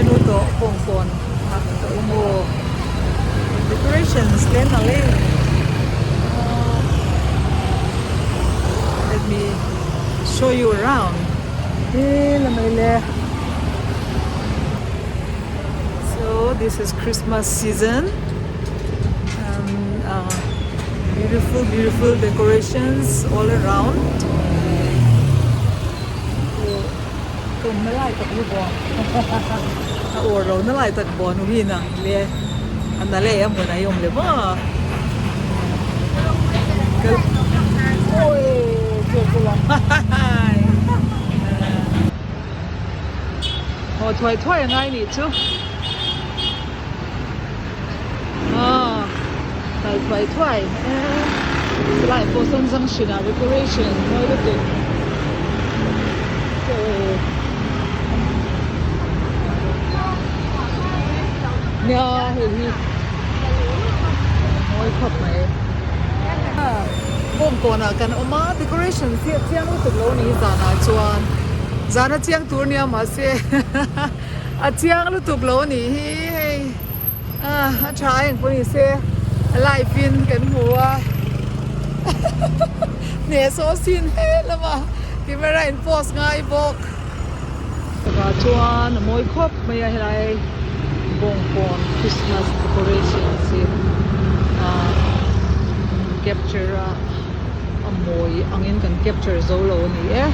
nu tawh bawngkawn ah ka awm aw decorations te an nalh em let me show you around he la mai le so this is Christmas season and uh beautiful beautiful decorations all around. Tum na lai tak hi bawn a uar lo na lai tak bawn u hi nang le a na leh a hmun a i awm le maw awi chu chu lang haw thuai thuai a ngai nih chu aw kal thuai thuai helai pawh sawn junction ah decoration mawi lutuk nia hei hi mawi khawp mai bawngkawn ah kan awm a decoration chiah chiang lutuk lo ni zanah chuan zana chiang tur nia mahse A chiang lutuk lo a nih hi hei a tha eng pawh ni se live in kan hmu a hnehsawh sin hle lama camera in post ngai bawk takah chuan a mawi khawp mai a helai bawngkawn Christmas decoration hi ah capture a a mawi angin kan capture zo lo a ni e.